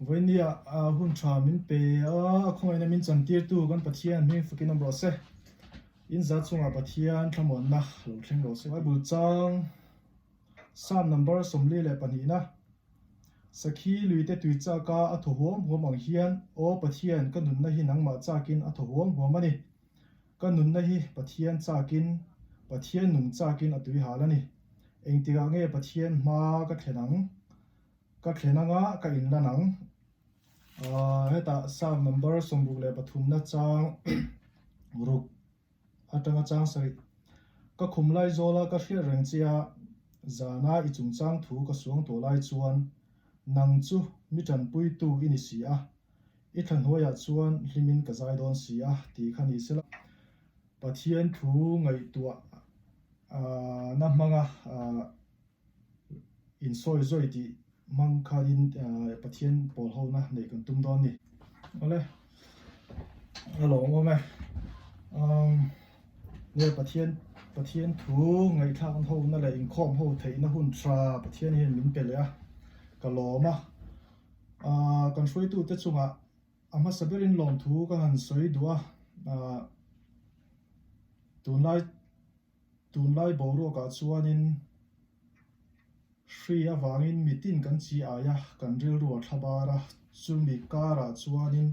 Vawinia hun tha min pe a, a khawngaihna min chantirtu kan Pathian hming fakin awm rawh se. In za chungah Pathian thlamuanna lo thleng rawh se. Bible chang Psalm number 42na Sakhi luite tui chaka a thaw huam huam ang hian, Aw Pathian, ka nunna hi nangmah chakin a thaw huam huam a ni. Ka nunna hi Pathian chakin, Pathian nung chakin a tui hal a ni. Engtikah nge Pathian hma ka thlen ang? Ka thlen anga ka inlan ang. Aaa hetah Psalm number 63 na chang ruk atanga chang sarih. Ka khum lai zawla ka hriat reng che a, zana i chungchang thu ka suang tawh lai chuan nang chu mi tanpuitu i ni si a, I thla hnuaiah chuan hlimin ka zai dawn si a tih kha ni sela. Pathian thu ngaihtuah na hmanga insawi zawi tih hmang khanin Pathian pawl hona neih kan tum dawn ni. Awle, a lawmawm e. Nge Pathian Pathian thu ngaihthlak hona leh inkhawm ho theihna hun tha Pathian hian min pe leh a, ka lawm a. Aaa kan hruaitute chungah a hmasa berin lawmthu ka han sawi duh a, aaa tunlai tunlai boruakah chuanin hri avangin mitin kan chi ai a, kan rilru a thla bar a, chumi karah chuanin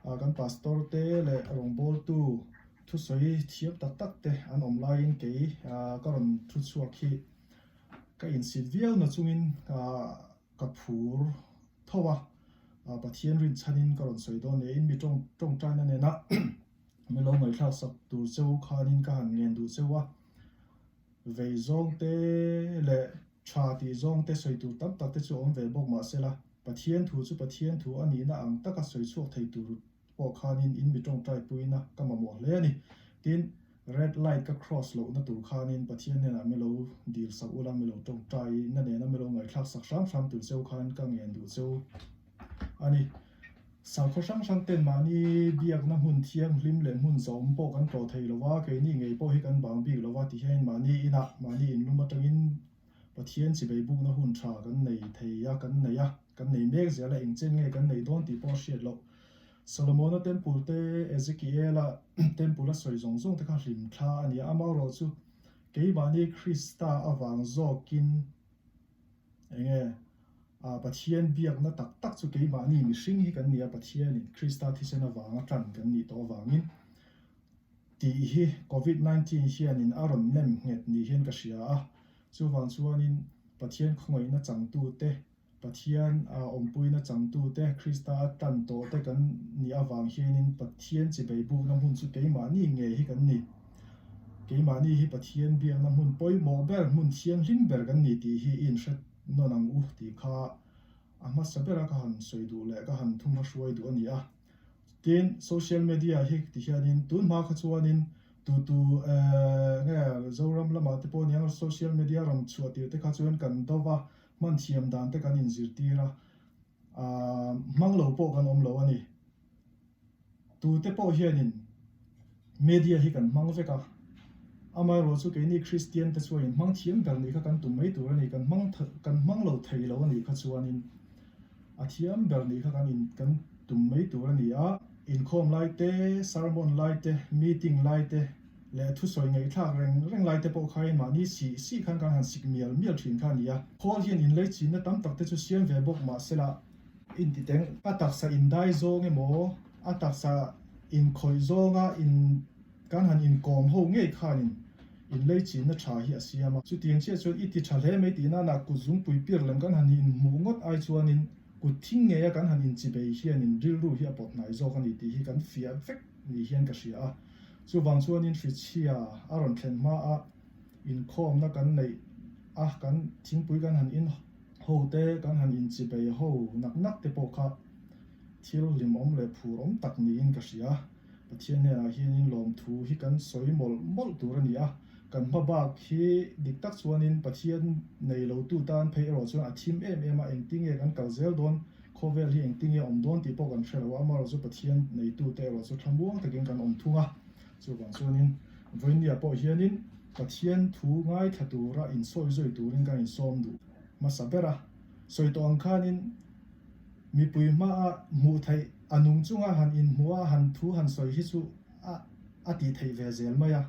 aaa kan pastor te leh rawngbawltu thusawi thiam tak tak te an awm laiin kei aaa ka rawn thu chhuak hi ka insit viau na chungin aaa. Ka phur tho a, Pathian rinchhanin ka rawn sawi dawn niin mi tawng tawngtaina nena mi lo ngaihthlak sak tur cheu khanin ka han ngen duh cheu a. Vei zawng te leh tha tih zawng te sawi tur tam tak te chu awm ve bawk mahsela Pathian thu chu Pathian thu a nihna ang taka sawi chhuak thei tur pawh khanin in mi tawngtai puina ka mamawh hle a ni. Tin, red light ka cross lohna tur khanin Pathian hnenah mi lo dil sak ula, mi lo tawngtai na nena mi lo ngaihthlak sak hram hram tur cheu khan ka ngen duh cheu a ni. Sakhaw hrang hrang ten mahni biakna hmun thianghlim leh hmun zawm pawh kan tlawh thei lova, keini ngei pawh hi kan bang bik lova ti hian mahni inah, mahni inlum atangin Pathian chibei bukna hun tha kan nei thei a, kan nei a, kan nei mek zel a, engchen nge kan nei dawn tih pawh a hriat loh. Solomona temple te, Ezekiela temple a sawi zawng zawng te kha hlim thla a ni a, amaherawh chu keimahni Krista avang zawkin enge Pathian biakna tak tak chu keimahni mihring hi kan ni a, Pathianin Krista thisen avanga tan kan nih tawh avangin Tih hi Covid 19 hianin a rawn nem nghet ni hian ka hria a, chuvang chuanin Pathian khawngaihna changtute, Pathian awmpuina changtute, Krista a tan tawhte kan nih avang hianin Pathian chibei bukna hmun chu keimahni ngei hi kan ni. Keimahni hi Pathian biakna hmun pawimawh ber, hmun thianghlim ber kan ni tih hi i inhre nawn ang u tih kha a hmasa bera ka han sawi duh leh ka han thumhma hruai duh a ni a. Tin, social media hi ti hianin tun hma kha chuanin tu tu nge Zoram lamah te pawh aniang social media rawn chhuah tir te kha chuan kan do va, hman thiam dan te kan inzirtir a, aah hmang lo pawh kan awm lo a ni. Tu te pawh hianin media hi kan hmang vek a, amaherawh chu keini Kristian te chuanin hmang thiam ber nih kha kan tum mai tur a ni, kan hmang kan hmang lo thei lo a nih kha chuanin. A thiam ber nih kha kan in kan tum mai tur a ni a. Inkhawm lai te, sermon lai te, meeting lai te leh thusawi ngaihthlak reng reng lai te pawh khain mahni sih sih khan kan han sik mial mial thin kha a ni a. Khawl hian inlei chinna tam tak te chu siam ve bawk mah sela. Intiteng a taksa indai zawng emaw, a taksa inkhawih zawnga in Kan han inkawm ho ngei khanin inlei chinna tha hi a siam a. Chutiang chiah chuan i ti tha hle mai tih nana kut zungpui pir lem kan han inhmuh ngawt ai chuanin kut thing ngeia kan han inchibei hianin rilru hi a pawt hnai zawk a ni tih hi kan fiah vek ni hian ka hria a. Chuvang chuanin hrichhia a rawn thlen hmaa inkhawmna kan neih a, kan thingpui kan han in ho te, kan han inchibei ho nak nak te pawh kha thil hlimawm leh phur awm tak niin ka hria. Pathian hnenah hianin lawmthu hi kan sawi mawlh mawlh tur a ni a, kan hma bak hi dik tak chuanin Pathian nei lotu tan phei erawh chuan a thim em em a, engtinge kan kal zel dawn, khawvel hi engtinge awm dawn tih pawh kan hre lo a, amaherawh chu Pathian neitute erawh chu thlamuang takin kan awm thung a, chuvang chuanin vawinia pawh hianin Pathian thu ngaithla tura insawi zui turin kan insawm duh hmasa ber a, sawi tawh ang khanin. Mipui hmaa hmuh theih a nung chunga han inhmuh a han thu han sawi hi chu a a tih theih ve zel mai a.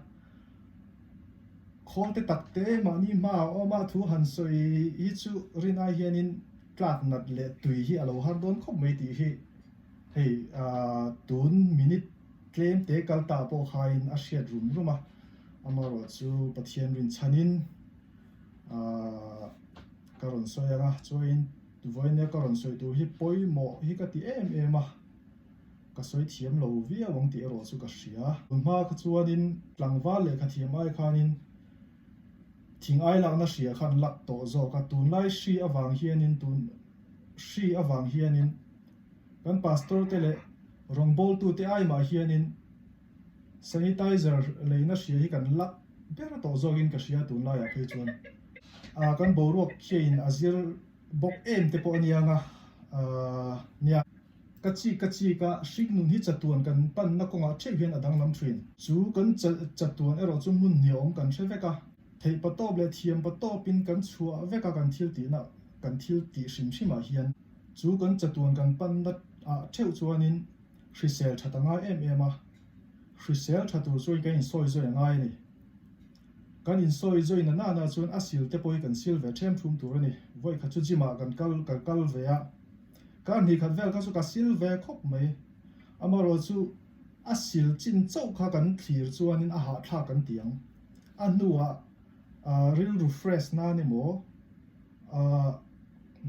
Khawl te tak te mahni hmaah awm a thu han sawi hi chu rin ai hianin tlak nat leh tui hi a lo har dawn khawp mai tih hi hei tun minute tlem te kal ta pawh khain a hriat rum rum a, amaherawhchu Pathian rinchhanin ka rawn sawi ang a, chuain vawinia ka rawn sawi tur hi pawimawh hi ka ti em em a, ka sawi thiam lo viau ang tih erawh chu ka hria. Tun hma kha chuanin tlangval lehkha thiam ai khanin thing ai lakna hria khan lak tawh zawk a, tunlai hri avang hianin tun hri avang hianin kan pastor te leh rawngbawltute ai mah hianin Sanitizer leina hria hi kan lak ber tawh zawkin ka hria tunlaiah phei chuan ah kan boruak khiain a zir bawk em te pawh a nia nga ah nia. Ka chik ka chik a, hrik nun hi chatuan kan panna kawngah theuh hian a danglam thin. Chu kan chatuan erawh chu hmun hniawm kan hre vek a, theih patawp leh thiam patawpin kan chhuah vek a kan thil tihna kan thil tih hrim hrimah hian chu kan chatuan kan panna ah theuh chuanin Hrisel that a ngai em em a, hrisel tha tur chuan kan insawi zawi a ngai a ni. Kan insawi zawi na nana chuan a sil te pawh hi kan sil ve ṭhem ṭhum tur a ni. Vawi khat chu gym ah kan kal ka kal ve a, kar hnih khat vel kha chu ka sil ve khawp mai. Amaherawhchu a sil chin chauh kha kan thlir chuanin a hahthlak kan ti ang. A hnuah rilru fresh nan emaw,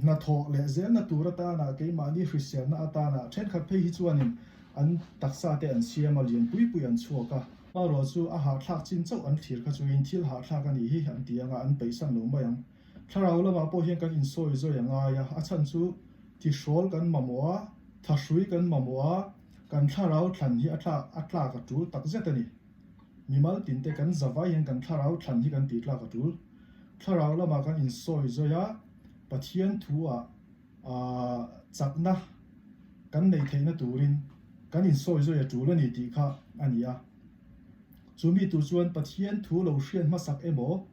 Hnathawh leh zelna tur atana keimahni hriselna atana thenkhat phei hi chuanin an taksa te an siam a, lian pui pui an chhuak a. Hmaruah chu a hahthlak chin chauh an thlir kha chuin thil hahthlak a nih hi an ti anga an peihsan lo mai ang. Thlarau lamah pawh hian kan insawi zawi a ngai a, a chhan chu tihrawl kan mamawh a, thahrui kan mamawh a, kan thlarau thlan hi a tlak a tlak a tul takzet a ni. Mimal tinte kan zavai hian kan thlarau thlan hi kan tih tlak a tul. Thlarau lamah kan insawi zawi a, Pathian thu-ah chakna kan neih theihna turin kan insawi zawi a tul a ni tih kha a ni a. Chu mi tur chuan Pathian thu lo hriat hmasak emaw,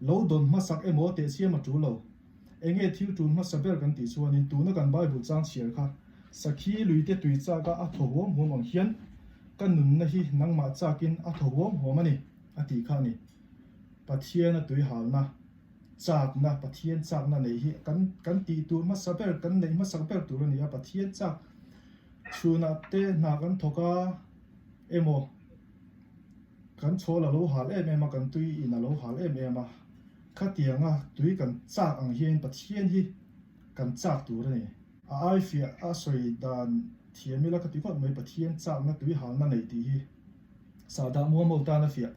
lo dawn hmasak emaw tehchiam a tul lo. Enge thil tul hmasa ber kan tih chuanin tuna kan Bible chang chhiar kha Sakhi luite tui chaka a thaw huam huam ang hian ka nunna hi nangmah chakin a thaw huam huam a ni a tih kha a ni. Pathiana tui halna, chakna, Pathian chakna neih hi kan kan tih tur hmasa ber, kan neih hmasak ber tur a ni a, Pathian chak chhunah te hna kan thawk a emaw kan chhawl a lo hal em em a, kan tui in a lo hal em em a, khatianga tui kan chak ang hian Pathian hi kan chak tur a ni. A ai fiah a sawi dan thiam ila ka ti khawp mai, Pathian chakna tui halna nei tih hi. Sahdah muamho tan a fiah.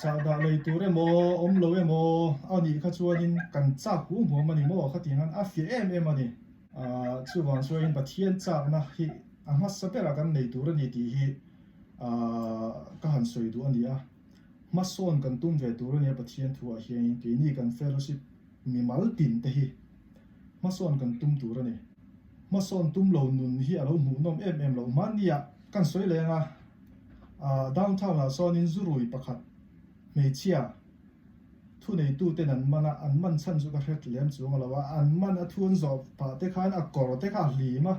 Sahdah lei tur emaw, awm lo emaw a nih kha chuanin kan chak huam huam a ni maw khatiang an a fiah em em a ni. Chuvang chuanin Pathian chakna hi a hmasa berah kan nei tur a ni tih hi ka han sawi duh a ni a. Hmasawn kan tum ve tur a nia Pathian thuah hianin keini kan fellowship mimal tin te hi hmasawn kan tum tur a ni. Hmasawn tum lo nun hi a lo hmuhnawm em em loh. Hmanniah kan sawi leh anga downtown ah sawnin zurui pakhat hmeichhia thuneituten an man a, an man chhan chu ka hret lem chuang lo a, an man a thu an zawh pah te khan a kawr te kha a hlim a.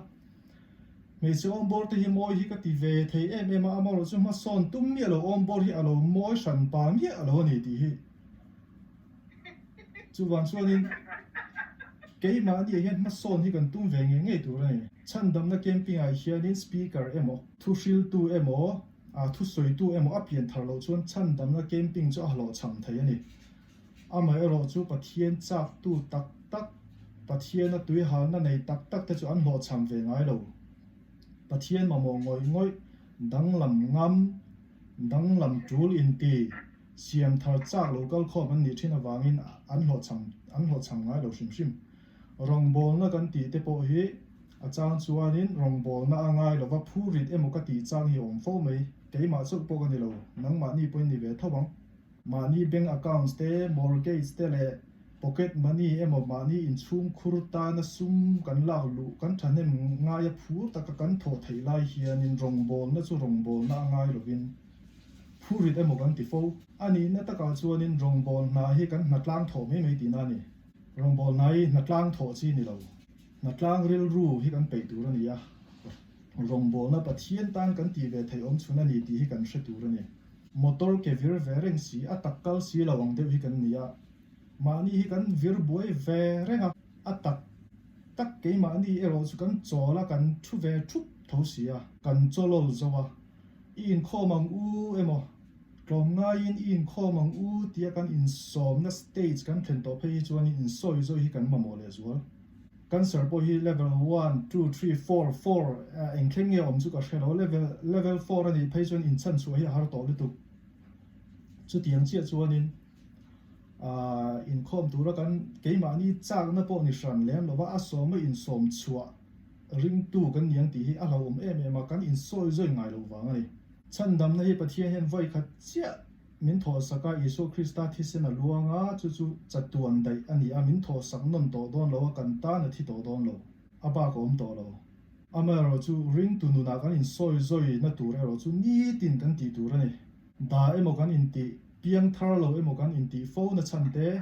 Hmeichhe awmbawr te hi mawi hi ka ti ve thei em em a, amaherawh chu hmasawn tum miah lo awmbawr hi a lo mawi hran pa miah lo a ni tih hi. Chuvang chuanin keimahni ah hian hmasawn hi kan tum ve ngei ngei tur a ni. Chhandamna camping ah hianin speaker emaw, thuhriltu emaw, thusawitu emaw a pian thar loh chuan chhandamna camping chu a hlawhchham thei a ni. Amaherawh chu Pathian chaktu tak tak, Pathiana tuihalna nei tak tak te chu an hlawhchham ve ngai lo. Pathian mamawh ngawih ngawih, danglam ngam, danglam tul inti, Siam thar chak lo kal khawm an nih thin avangin an hlawhchham an hlawhchham ngai lo hrim hrim. Rawngbawlna kan tih te pawh hi a chang chuanin rawngbawlna a ngai lova phurit emaw ka tih chang hi a awm fo mai. Keimah chauh pawh ka ni lo, nangmahni pawhin ni ve tho ang. Mahni bank accounts te, mortgage te leh pocket money emaw mahni inchhung khur tana sum kan lak luh kan thahnem ngaia phur taka kan thawh theih lai hianin rawngbawlna chu rawngbawlna a ngai lovin Phurit emaw kan ti fo. A nihna takah chuanin rawngbâwl hna hi kan hna tlang thawh mai mai tihna a ni. Rawngbâwl hna hi hna tlang thawh chi ni lo. Hnatlang rilru hi kan peih tur a ni a, rawngbawlna Pathian tan kan tih ve theih awm chhun a ni tih hi kan hre tur a ni. Motor ke vir ve reng si, a tak kal si lo ang deuh hi kan ni a, mahni hi kan vir buai ve reng a, a tak tak keimahni erawh chu kan chawl a, kan thu ve thup tho si a, kan chawlawl zo a, i inkhawm ang u emaw, tlawmngaiin i inkhawm ang u tia kan insawmna stage kan thlen tawh phei hi chuanin insawi zawi hi kan mamawh lehzual. Cancer pawh hi level one, two, three, four, four eng thleng nge awm chu ka hre lo, level level four a nih phei chuan inchan chhuah hi a har tawh lutuk. Chutiang chiah chuanin aah inkhawm tura kan keimahni chakna pawh ni hran lem lova a sawma insawm chhuah ringtu kan ni ang tih hi a hlauhawm em em a, kan insawi zawi ngai loh vang a ni. Chhandamna hi Pathian hian vawi khat chiah Min thawhsak a, Isua Krista thisen a luang a, chu chu chatuan daih a ni a, min thawhsak nawn tawh dawn lo a, kan tan a thi tawh dawn lo, a bak a awm tawh lo. Amaherawh chu ringtu nunah kan insawi zawina tur erawh chu nitin kan tih tur a ni. Da emaw kan intih, piang thar lo emaw kan intih fo na chhan te,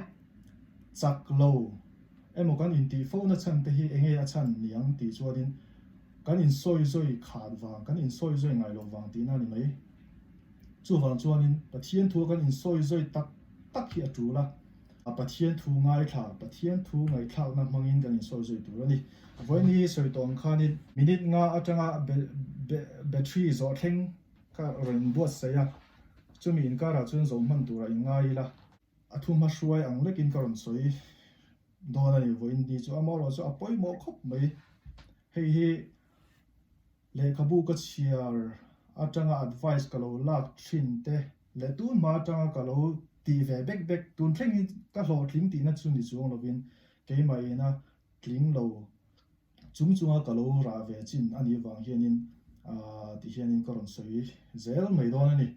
chak lo emaw kan intih fo na chhan te hi enge a chhan niang tih chuanin kan insawi zawi khat vang, kan insawi zawi ngai loh vang tihna a ni mai. Chuvang chuanin Pathian thu a kan insawi zawi tak tak hi a tul a, a Pathian thu ngaithla, Pathian thu ngaihthlakna hmangin kan insawi zawi tur a ni. Vawiin hi sawi tawh ang khanin minute nga atanga battery zawh thleng kha rawn inbuatsaih a, chumi inkarah chuan zawh hman turah inngai ila, a thu hmahruai ang lekin ka rawn sawi dawn a ni. Vawiin ni chu amaherawh chu a pawimawh khawp mai. Hei hi Lehkhabu ka chhiar atanga advice ka lo lak thin te leh tun hma atanga ka lo tih ve bek bek tun thleng hi ka hlawhtling tihna chu ni chuang lovin keimah ina tling lo chung chunga ka lo rah ve chin a nih vang hianin aah ti hianin ka rawn sawi zel mai dawn a ni.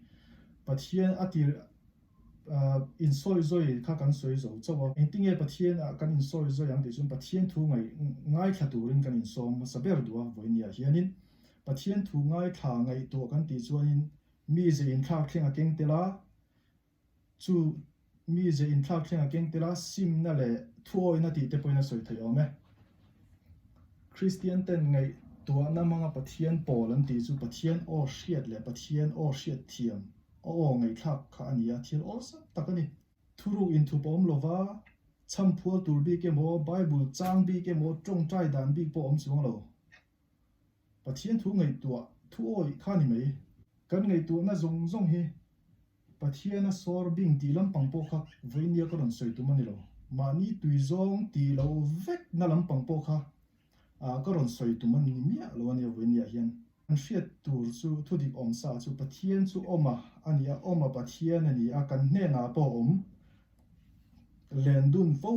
Pathian a tir Insawi zawi kha kan sawi zo chauh a, engtinge Pathian ah kan insawi zawi ang tih chuan Pathian thu ngaih ngaithla turin kan insawm hmasa ber duh a, vawinia hianin Pathian thu ngaithla ngaihtuah kan tih chuanin mi ze inthlak thleng a keng tel a, chu mi ze inthlak thleng a keng tel a, simna leh thuawihna tih te pawhin a sawi theih awm e. Kristian ten ngaihtuahna hmanga Pathian pawl an tih chu Pathian aw hriat leh Pathian aw hriat thiam A aw ngaihthlak kha a ni a, thil awlsam tak a ni. Thuruk inthup a awm lova, chhamphual tur bik emaw, Bible chang bik emaw, tawngtai dan bik pawh a awm chuang lo. Pathian thu ngaihtuah thu awih kha a ni mai. Kan ngaihtuahna zawng zawng hi Pathiana sawr bing tih lampang pawh kha vawinia ka rawn sawi tum a ni lo. Mahni tui zawng tih loh vekna lampang pawh kha ka rawn sawi tum a ni miah lo a nia vawinia hian. Kan hriat tur chu thudik awm sa chu Pathian chu awma a ni a, awma Pathian a ni a, kan hnenah pawh awm len dun fo,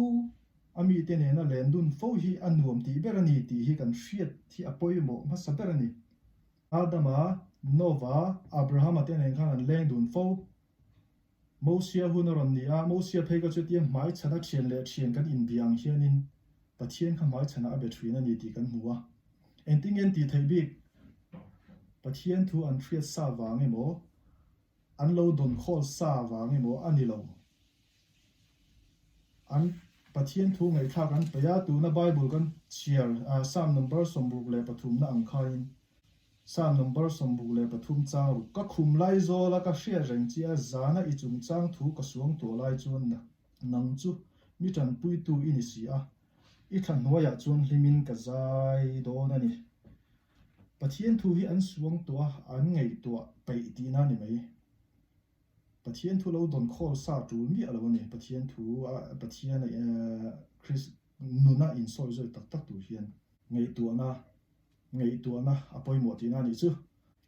a mite nena len dun fo hi a nuam tih ber a ni tih hi kan hriat hi a pawimawh hmasa ber a ni. Adama, Nova, Abrahama te nen khan an leng dun fo. Mosia hun a rawn ni a, Mosia phei kha chutia hmaichhana thian leh thian kan inbia ang hianin Pathian kha hmaichhana a be thin a ni tih kan hmu a. Engtin nge an tih theih bik? Pathian thu an hriat sa vang emaw, an lo dawn khawl sa vang emaw a ni lo. An Pathian thu ngaihthlak an peih a, tuna Bible kan chhiar Psalm number 63 na ang khain Psalm number 63 chang ruk ka khum lai zawl a ka hriat reng chi a, zana i chungchang thu ka suang tuah lai chuan nang chu mi tanpuitu i ni si a, i thla hnuaiah chuan hlimin ka zai dawn a ni. Pathian thu hi an suang tuah a, an ngaihtuah peih tihna a ni mai. Pathian thu lo dawn khawl sa tul miah lo a ni. Pathian thu a Pathian Kris nuna insawi zawi tak tak tur hian ngaihtuahna ngaihtuahna a pawimawh tihna a nih chu.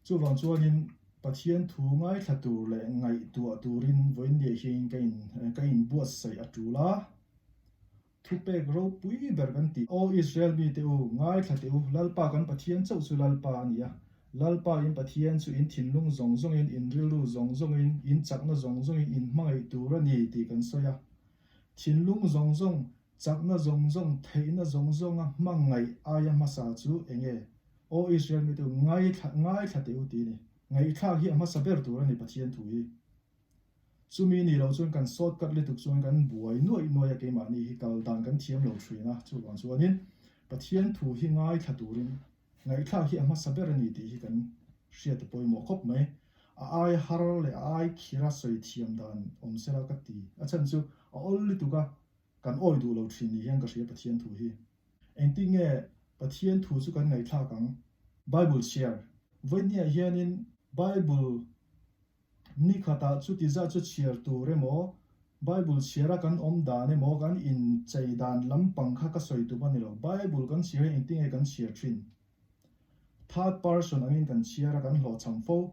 Chuvang chuanin Pathian thu ngaithla tur leh ngaihtuah turin vawiin hian ka in ka inbuatsaih a tul a. Thupek ropui ber kan tih. Aw Israel mite u, ngaithla teh u, Lalpa kan Pathian chauh chu Lalpa a ni a. Lalpa in Pathian chu in thinlung zawng zawngin, in rilru zawng zawngin, in chakna zawng zawngin in hmangaih tur a ni tih kan sawi a. Thinlung zawng zawng, chakna zawng zawng, theihna zawng zawnga hmangaih aia hmasa chu eng nge? Aw Israel mite u, ngaithla, ngaithla teh u tih a ni. Ngaihthlak hi a hmasa ber tur a ni Pathian thu hi. Chumi nih loh chuan kan shortcut lutuk chuan kan buai nuaih nuaih a, keimahni hi kal dan kan thiam lo thin a, chuvang chuanin Pathian thu hi ngaithla turin ngaihthlak hi a hmasa ber a ni tih hi kan hriat a pawimawh khawp mai. A ai har leh a ai khira sawi thiam dan awm sela ka ti. A chhan chu a awl lutuk a, kan awi duh lo thin ni hian ka hria Pathian thu hi. Engtin nge Pathian thu chu kan ngaihthlak ang? Bible chhiar. Vawinia hianin Bible ni khatah chuti zat chu chhiar tur emaw, Bible chhiara kan awm dan emaw, kan inchei dan lampang kha ka sawi tum a ni lo. Bible kan chhiar hi engtin nge kan chhiar thin? Third person angin kan chhiar a, kan hlawhchham fo.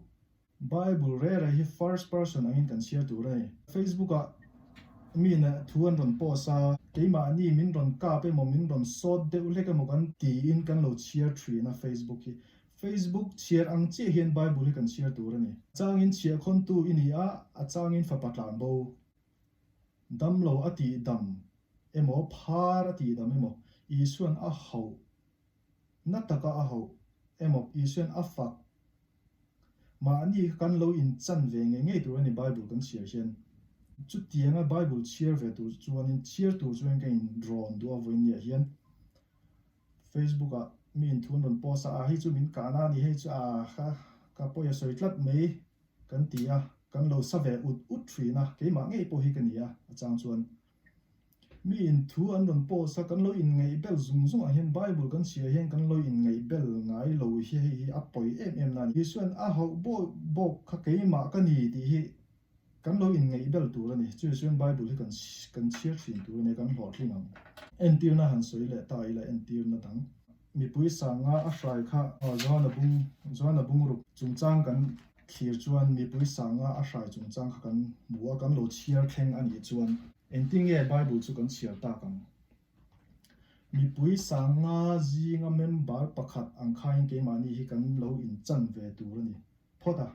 Bible reh reh hi first person angin kan chhiar tur a ni. Facebook ah mi na thu an rawn post a, keimahni min rawn kap emaw min rawn sawt deuh hlek emaw kan tiin kan lo chhiar thin a Facebook hi. Facebook chhiar ang chiah hian Bible hi kan chhiar tur a ni. A changin chhiahkhawntu i ni a, a changin fapa tlan bo. Damlo a tih dam emaw phar a tih dam emaw Isuan a hauh na taka a hauh emaw Isuan a fak Mahni kha kan lo inchan ve ngei ngei tur a ni Bible kan chhiar hian. Chutianga Bible chhiar ve tur chuanin chhiar tur chuan ka inrawn duh a vawiin hian Facebook ah mi in thu an rawn post a, ah hei chu min kahna a ni, hei chu ah ka ka pawi a sawi tlat mai kan ti a, kan lo sa ve ut ut thin a, keimah ngei pawh hi ka ni a, a chang chuan. Mi in thu an rawn post a, kan lo inngaih bel zung zung ah hian Bible kan chhiah hian kan lo inngaih bel ngai lo hi hei hi a pawi em em na a ni. Isuan a hauh bawk bawk kha keimah ka ni tih hi kan lo inngaih bel tur a ni. Chu chuan Bible hi kan kan chhiar thin tur a ni, kan hlawhtling ang. Entirna han sawi leh ta ila entirna dang. Mipui sanga a hrai kha Joana bung Joana bungruk chungchang kan thlir chuan mipui sanga a hrai chungchang kha kan hmu a, kan lo chhiar thleng a nih chuan engtin nge Bible chu kan chhiar tak ang? Mipui sanga zinga member pakhat ang khain keimahni hi kan lo inchan ve tur a ni phawt a.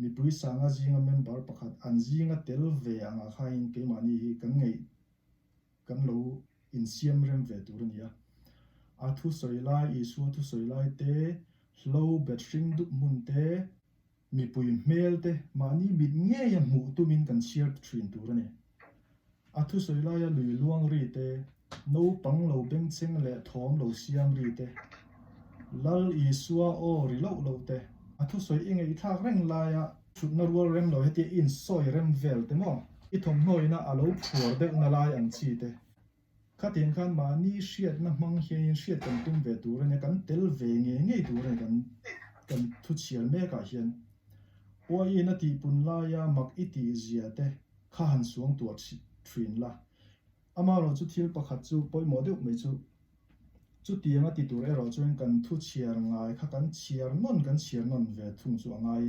Mipui sanga zinga member pakhat an zinga tel ve angah khain keimahni hi kan ngaih kan lo insiam rem ve tur a ni a. A thusawi lai, Isua thusawi lai te, hlo bet hring dup hmun te, mipui hmel te mahni mit ngeia hmuh tumin kan chhiar thin tur a ni. A thusawi laia lui luang ri te, naupang lo bengchheng leh thawm lo siam ri te, Lal Isua aw ri loh loh te, a thusawi i ngaihthlak reng laia Thutna rual rem lo hetia i insawi rem vel te maw? I thawmhnaw ina a lo phuar deuh na lai ang chi te. Khatiang khan mahni hriatna hmang hianin hriat kan tum ve tur a nia, kan tel ve ngei ngei tur a ni kan kan thu chhiar mekah hian. Uaiin a tihpun laia mak i tih zia te kha han suang tuah thin la. Amaherawh chu thil pakhat chu pawimawh deuh mai chu chutiang a ti tur erawh chuan kan thu chhiar ngai kha kan chhiar nawn kan chhiar nawn ve thung chu a ngai.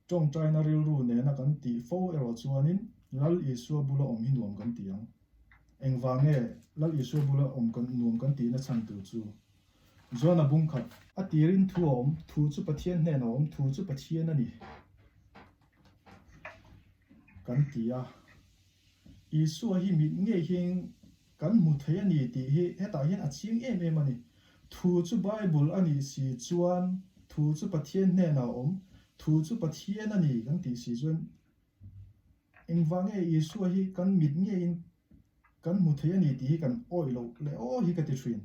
Tawngtaina rilru nena kan tih fo erawh chuanin Lal Isua bula awm hi nuam kan ti ang. Engvang nge Lal Isua bula awm kan nuam kan tihna chhan tur chu? Joana bung khat. A tirin thu a awm, thu chu Pathian hnenah a awm, thu chu Pathian a ni kan ti a. Isua hi mit ngei hian kan hmu thei a ni tih hi hetah hian a chiang em em a ni. Thu chu Bible a nih si chuan thu chu Pathian hnenah a awm, thu chu Pathian a ni kan tih si chuan engvang nge Isua hi kan mit ngeiin kan hmu thei a ni tih hi kan awih loh leh aw hi ka ti thin.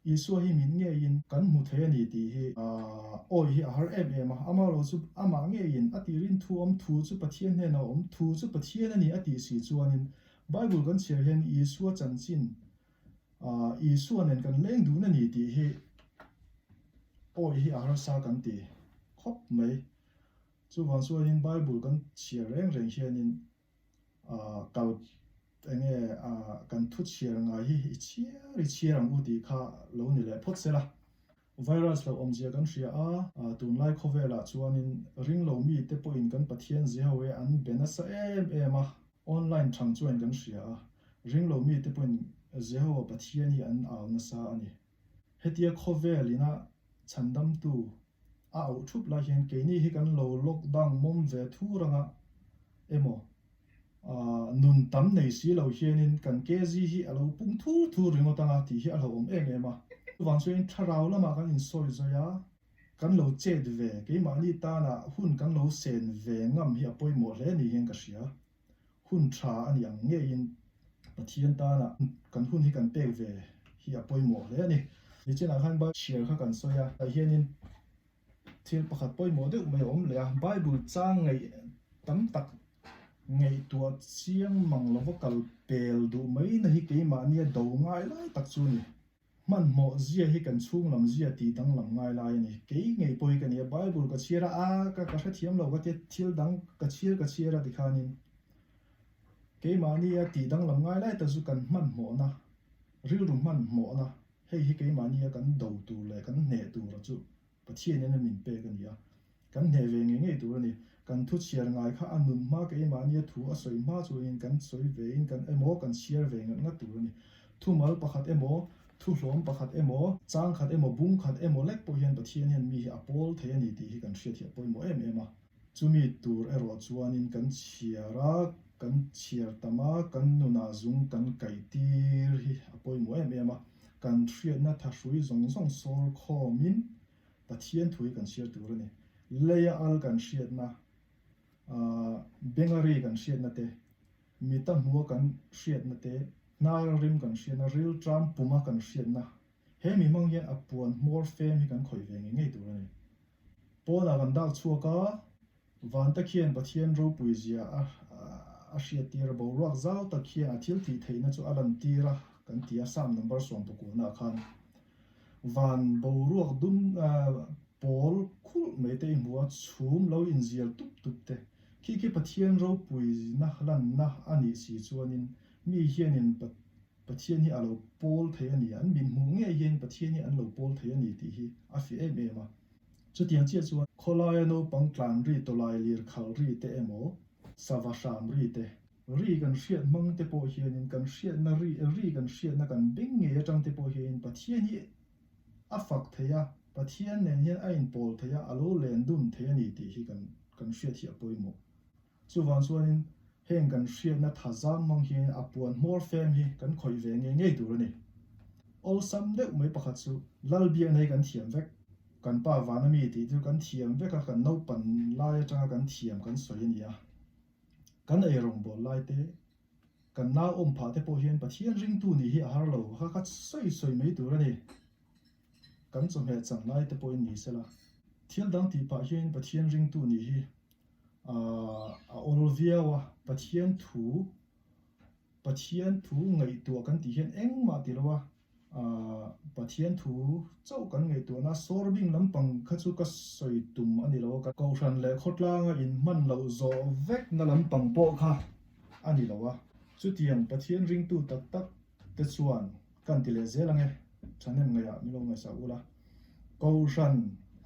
Isua hi mit ngeiin kan hmu thei a ni tih hi awi hi a har em em a, amaherawh chu amah ngeiin a tih rin thu awm thu chu Pathian hnenah a awm thu chu Pathian a ni a tih si chuanin Bible kan chhiar hian Isua chanchin Isua nen kan leng dun a ni tih hi awi hi a harsa kan ti khawp mai. Chuvang chuanin Bible kan chhiar reng reng hianin kal enge kan thu chhiar ngai hi i chhiar i chhiar ang u tih kha lo ni leh phawt se la. Virus lo awmzia kan hria a, tunlai khawvelah chuanin ringlo mite pawhin kan Pathian Jehovah an be nasa em em a, online thang chuan kan hria a, ringlo mite pawhin Jehovah Pathian hi an au nasa a ni. Hetia khawvel ina chhandamtu a auh thup lai hian keini hi kan lo lockdown mawm ve thur anga emaw nun tam nei si lo hianin kan KZ hi a lo pung thur thur ringawt anga tih hi a hlauhawm em em a. Chuvang chuan thlarau lamah kan insawi zawi a, kan lo chet ve, keimahni tana hun kan lo sen ve ngam hi a pawimawh hle ni hian ka hria. Hun tha a ni ang ngeiin Pathian tana kan hun hi kan pek ve hi a pawimawh hle a ni. Nichinah khan Bible chhiar kha kan sawi a, tah hianin thil pakhat pawimawh deuh mai a awm leh a, Bible chang ngaih tam tak ngaihtuah chiang mang lova kal pel duh mai na hi keimahnia do ngai lai tak chu a ni. Hmanhmawh zia hi kan chhung lam zia tih danglam ngai lai a ni. Kei ngei pawh hi ka ni a, Bible ka chhiar a, a ka ka hrethiam lo ka tia thil dang ka chhiar ka chhiar a tikhanin keimahnia tih danglam ngai lai tak chu kan hmanhmawhna, rilru hmanhmawhna, hei hi keimahnia kan do tur leh kan hneh tura chu Pathianin a min pek a ni a, kan hneh ve ngei ngei tur a ni. Kan thu chhiar ngai kha a nun hma keimahnia thu a sawi hma chuanin kan sawi vein kan emaw kan chhiar ve ngat ngat tur a ni. Thumal pakhat emaw, thu hlawm pakhat emaw, chang khat emaw, bung khat emaw lek pawh hian Pathian hian mi hi a pawl thei a ni tih hi kan hriat hi a pawimawh em em a. Chumi tur erawh chuanin kan chhiar a, kan chhiar tam a, kan nunah zung kan kaih tir hi a pawimawh em em a. Kan hriatna thahrui zawng zawng sawr khawmin Pathian thu hi kan chhiar tur a ni. Leia al kan hriatna, benga ri kan hriatna te, mita hmua kan hriatna te, hnara rim kan hriatna, rilṭam puma kan hriatna, he mi hmang hian a puan hmawr fem hi kan khawih ve ngei ngei tur a ni. Pawnah kan dak chhuak a, Vanta khian Pathian ropui zia a a hriattir a, boruak zau tak hian a thil tih theihna chu a lantir a kan ti a, Psalm number 19 ah khan van boruak dum pawl khulh mai te i hmu a, chhum lo inzial tup tup te khi khi Pathian ropuina lanna a nih si chuanin mi hianin Pathian hi a lo pawl thei a ni, an min hmuh ngei hian Pathian hi an lo pawl thei a ni tih hi a fiah em em a. Chutiang chiah chuan khawlaia naupang tlan ri tawlai lir khal ri te emaw, sava hram ri te, ri kan hriat hmang te pawh hianin kan hriatna ri ri kan hriatna kan beng ngei atang te pawh hianin Pathian hi a fak thei a, Pathian nen hian a inpawl thei a, a lo len dun thei a ni tih hi kan kan hriat hi a pawimawh. Chuvang chuanin heng kan hriatna tha zam hmang hian a puan hmawr fem hi kan khawih ve ngei ngei tur a ni. Awlsam deuh mai pakhat chu Lalbiakna hi kan thiam vek, kan pa vana mi tih chu kan thiam vek a, kan naupan lai atanga kan thiam kan sawi a ni a. Kan ei rawngbâwl lai te, kan nau awm phah te pawh hian Pathian ringtu nih hi a har lo kha kha sawi sawi mai tur a ni. Kan chawhmeh chan lai te pawhin ni sela. Thil dang tih pah hian Pathian ringtu nih hi a awl viau a, Pathian thu, Pathian thu ngaihtuah kan tih hian engmah ti lo a, Pathian thu chauh kan ngaihtuahna sawrbing lampang kha chu ka sawi tum a ni lo a, Kohhran leh khawtlanga inhman loh zawh vekna lampang pawh kha a ni lo a, chutiang Pathian ringtu tak tak te chuan kan ti leh zel ang e, thahnem ngaihah min lo ngaihsak ula. Kohhran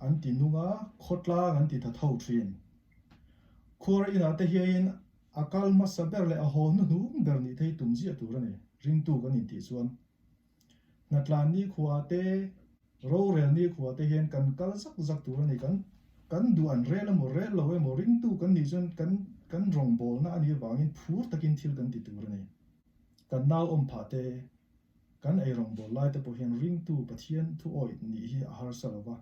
an ti nung a, khawtlang an ti tha tho thin. Khuar inah te hiain a kal hmasa ber leh a haw hnuhnung ber nih thei tum ziah tur a ni, ringtu kan intih chuan. Hnatlan nikhuaah te, rorel nikhuaah te hian kan kal zak zak tur a ni, kan kan duh an rel emaw rel lo emaw ringtu kan nih chuan kan kan rawngbawlna a nih avangin phur takin thil kan ti tur a ni. Kan nau awm phah te, kan ei rawngbâwl lai te pawh hian ringtu Pathian thu awih nih hi a harsa lo va.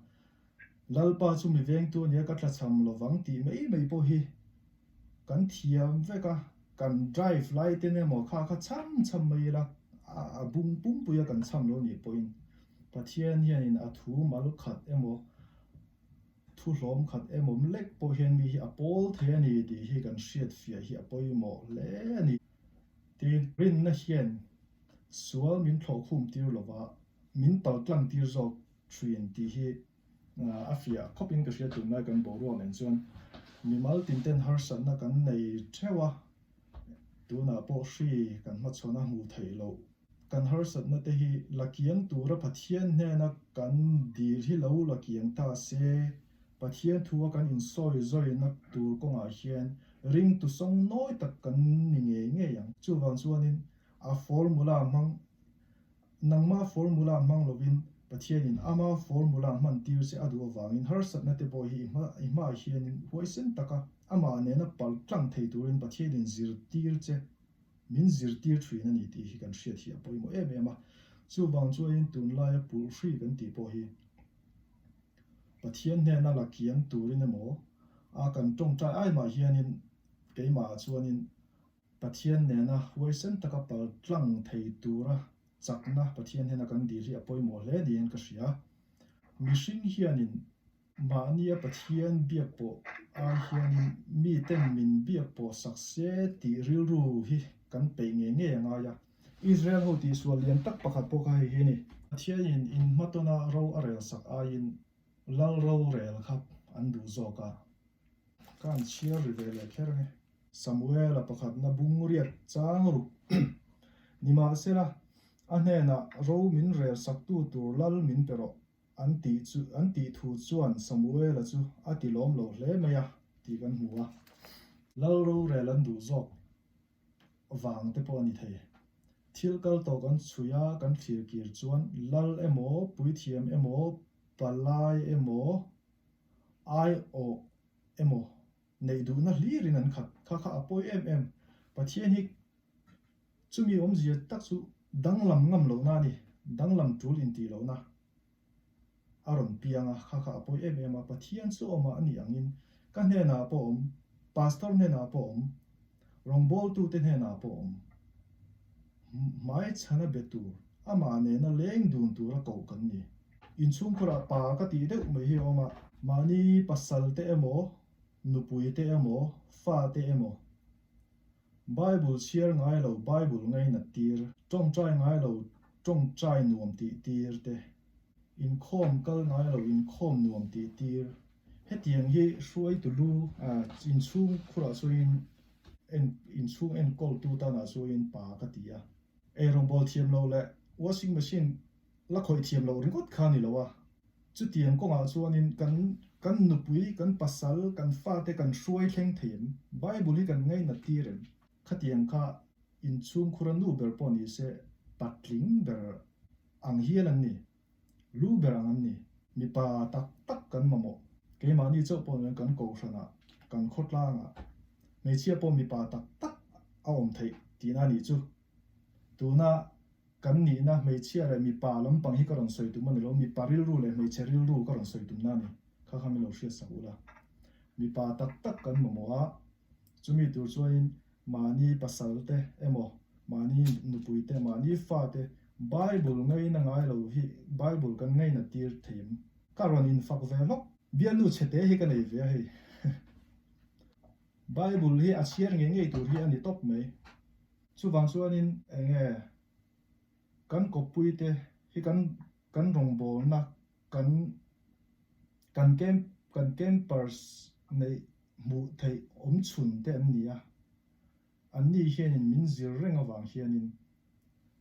Lalpa chu mi vengtu a nia ka tlachham lo vang tih mai mai pawh hi kan thiam vek a, kan drive lai ten emaw kha kha cham cham mai ila a bung pumpui a kan cham lo nih pawhin Pathian hianin a thu mal khat emaw Thu hlawm khat emawm lek pawh hian mi hi a pawl thei a ni tih hi kan hriat fiah hi a pawimawh hle a ni. Tin, rinna hian sual min thlawhkhum tir lova min paltlang tir zawk thin tih hi a fiah khawpin ka hria tunlai kan boruak nen chuan mimal tinten harsatna kan nei theuh a, tunah pawh hri kan hmachhawn a hmuh theih loh. Kan harsatna te hi la kiang tura Pathian hnena kan dil hi lo la kiang ta se, Pathian thua kan insawi zawina tur kawngah hian ringtu sawng nawi tak kan ni ngei ngei ang. Chuvang chuanin a formula hmang, nangma formula hmang lovin Pathianin ama formula hman tir che a duh avangin harsatna te pawh hi i hma i hmaah hianin huaisen taka amah nena paltlang thei turin Pathianin zirtir che Min zirtir thin a ni tih hi kan hriat hi a pawimawh em em a. Chuvang chuanin tunlaia pulh hri kan tih pawh hi Pathian hnena la kiang turin emaw a kan tawngtai ai mah hianin keimahah chuanin Pathian nena huaisen taka pal tlang thei tura. chakna Pathian hnena kan dil hi a pawimawh hle niin ka hria. Mihring hianin mahnia Pathian biak pawh ai hianin miten min biak pawh sak se tih rilru hi kan peih ngei ngei a ngai a. Israel ho tihsual lian tak pakhat pawh kha hei hi a ni. Pathianin inhmatawna ro a rel sak aiin Lal rorel kha an duh zawk a, ka an chhiar ri ve leh kher nge. Samuela pakhatna bungriat chang ruk nimahsela a hnenah ro min rel saktu tur lal min pe rawh an tih chu an tih thu chuan Samuela chu a ti lawm lo hle mai a tih kan hmu a. Lal rorel an duh zawk vang te pawh a ni thei. Thil kal tawh kan chhui a, kan thlir kir chuan lal emaw, puithiam emaw, palai emaw, aiawh emaw neih duhna hlirin an khat. Kha kha a pawi em em. Pathian hi chumi awmzia tak chu danglam ngam lohna a ni, danglam tul intih lohna a rawn piang a, kha kha a pawi em em a. Pathian chu awmah a nih angin ka hnenah pawh awm, pastor hnenah pawh awm, rawngbawltute hnenah pawh awm. Hmaichhana be tur, amah nena leng dun tura koh kan ni. Inchhungkhurah pa ka tih deuh mai hi a awm a. Mahni pasal te emaw, nupui te emaw, fa te emaw, Bible chhiar ngai lo Bible ngainat tir, tawngtai ngai lo tawngtai nuam tih tir te, inkhawm kal ngai lo inkhawm nuam tih tir. Hetiang hi hruaitu lu inchhungkhurah chuanin en inchhung enkawltu tanah chuanin pa ka ti a. Eirawngbawl thiam lo leh washing machine la khawih thiam loh ringawt kha a ni lo a. Chutiang kawngah chuanin kan kan nupui, kan pasal, kan fate kan hruai thleng thei em? Bible hi kan ngainat tir em? Khatiang kha inchhungkhura nu ber pawh ni se patling ber ang hial an ni, lu ber ang an ni. Mipa tak tak kan mamawh. Keimahni chauh pawh nian kan kohhranah, kan khawtlangah hmeichhia pawh mipa tak tak a awm theih tihna a nih chu. Tuna kan nihna hmeichhia leh mipa lampang hi ka rawn sawi tum a ni lo, mipa rilru leh hmeichhe rilru ka rawn sawi tumna a ni. Kha kha min lo hriat sak ula. Mipa tak tak kan mamawh a, chumi tur chuanin mahni pasal te emaw, mahni nupui te, mahni fa te Bible ngaina ngai lo hi Bible kan ngaina tir thei em? Ka rawn infak ve hlawk. Bialnu chhete hi ka nei ve a hei. Bible hi a chhiar ngei ngei tur hi a ni tawp mai. Chuvang chuanin eng nge kan kawppuite hi kan kan rawngbawlna kan kan camp kan campers neih hmuh theih awm chhun te an ni a. Anni hianin min zir reng avang hianin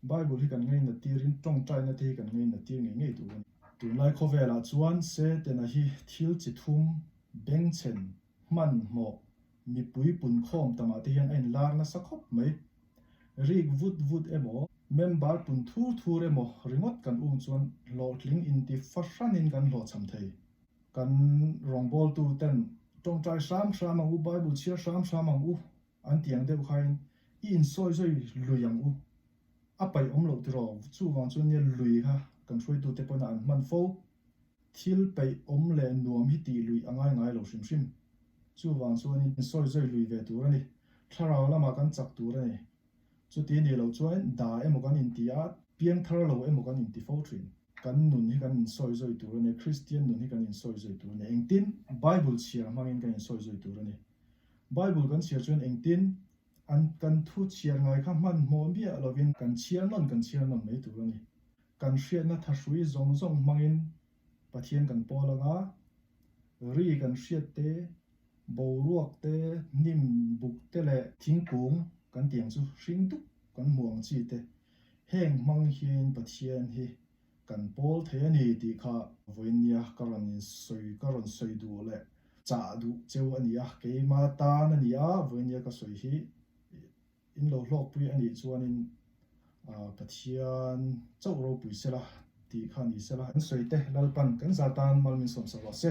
Bible hi kan ngainat tirin tawngtaina te hi kan ngainat tir ngei ngei tur a ni. Tunlai khawvelah chuan Setena hi thil chi thum, bengchhen, hmanhmawh, mipui punkhawm tamah te hian a inlar nasa khawp mai. Rik vut vut emaw, member pun thur thur emaw ringawt kan um chuan hlawhtling inti fahranin kan hlawhchham thei. Kan rawngbawltu ten tawngtai hram hram ang u, Bible chhiar hram hram ang u an ti ang deuh khain i insawi zawi lui ang u. A paih awm loh tiraw, chuvang chuan nia lui kha kan hruaitute pawhin an hman fo. Thil peih awm leh nuam hi tih luih a ngai ngai lo hrim hrim. Chuvang chuanin insawi zawi lui ve tur a ni. Thlarau lamah kan chak tur a ni. Chuti nih loh chuan da emaw kan inti a, piang thar lo emaw kan inti fo thin. Kan nun hi kan insawi zawi tur a ni, Kristian nun hi kan insawi zawi tur a ni. Engtin? Bible chhiar hmangin kan insawi zawi tur a ni. Bible kan chhiar chuan engtin? An kan thu chhiar ngai kha hmanhmawh miah lovin kan chhiar nawn kan chhiar nawn mai tur a ni. Kan hriatna thahrui zawng zawng hmangin Pathian kan pawl anga, ri kan hriat te, boruak te, hnim buk te leh thingkung kan tih ang chu hring dup kan hmuh ang chi te, heng hmang hian Pathian hi kan pawl thei a ni tih kha vawiin-nia ka rawn insawi ka rawn sawi duh leh chah duh cheu a ni a, keima tan a ni a, vawiin-nia ka sawi hi In lo hlawkpui a nih chuanin Pathian chauh ropui sela tih kha ni sela. An sawi te Lalpan kan za tan mal min sawmsak rawh se.